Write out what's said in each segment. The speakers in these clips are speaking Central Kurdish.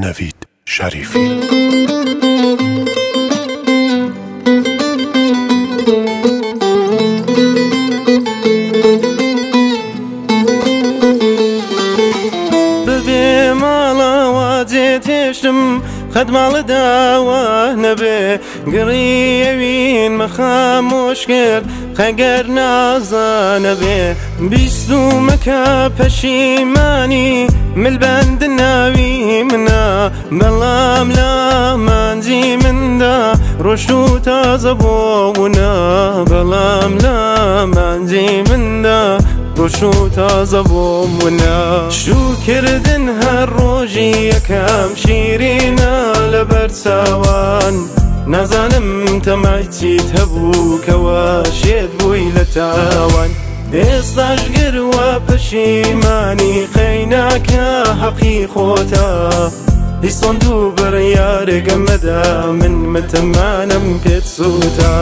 نەڤید شەریفی. بەبێ ماڵەوە جێتێشتم قەت ماڵە داوە نەبێ گڕی ئەوین مەخامۆش کرد خەگەر نازانە بێ بیستومەکە پەشیمانی ملبەند ناوی منە بەڵام لە مانجی مندا ڕۆشت و تازە بۆ ونا بەڵام لە مانجی مندا ڕۆشت و تازە بۆ ونا شوکردن هەر ڕۆژی یەکەم شیرینە لەبەر چاوان نازانم تەمای چیت هەبوو کەوا شێت بووی لە تاوان ئێستاش گەروە پەشیمانی قەیناکە حەقی خۆتە هیچ دوو بڕیارێکم مەدە من متمانم پێت سووتە.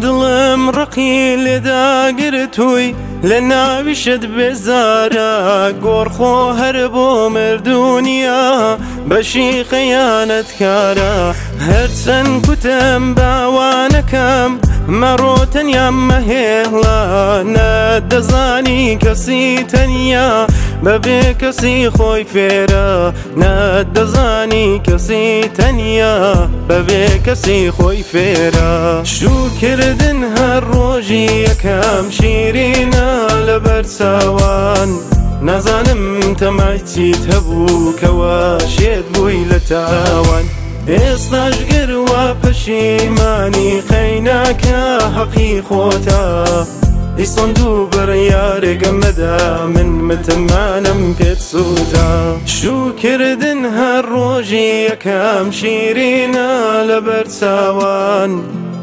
دڵم ڕقی لێداگرتووی لە ناویشت بێزارە گۆڕخۆ هەر بۆ مردونیە بەشی خەیانەتکارە هەرچەند کوتم باوانەکەم مەڕۆ تەنیا مەهێڵە نەدەزانی کەسی تەنیا بەبێ کەسی خۆی فێرە نەدەزانی کەسی تەنیا بەبێ کەسی خۆی فێرە شوکردن هەر ڕۆژی یەکەم شیرینە لەبەر چاوان نازانم تەمای چیت هەبوو کەوا شێت بووی لە تاوان ئێستاش گەروە پەشیمانی قەیناکە حەقی خۆتە هیچ دوو بڕیارێکم مەدە من متمانم پێت سووتە شوکردن هەر ڕۆژی یەکەم شیرینە لەبەر چاوان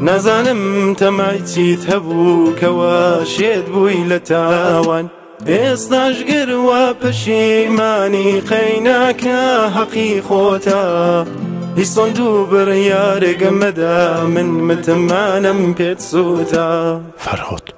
نازانم تەمای چیت هەبوو کەوا شێت بووی لە تاوان ئێستاش گەروە پەشیمانی قەیناکە حەقی خۆتە هیچ دوو بڕیارێکم مەدە من متمانم پێت سووتە. فەرهاد.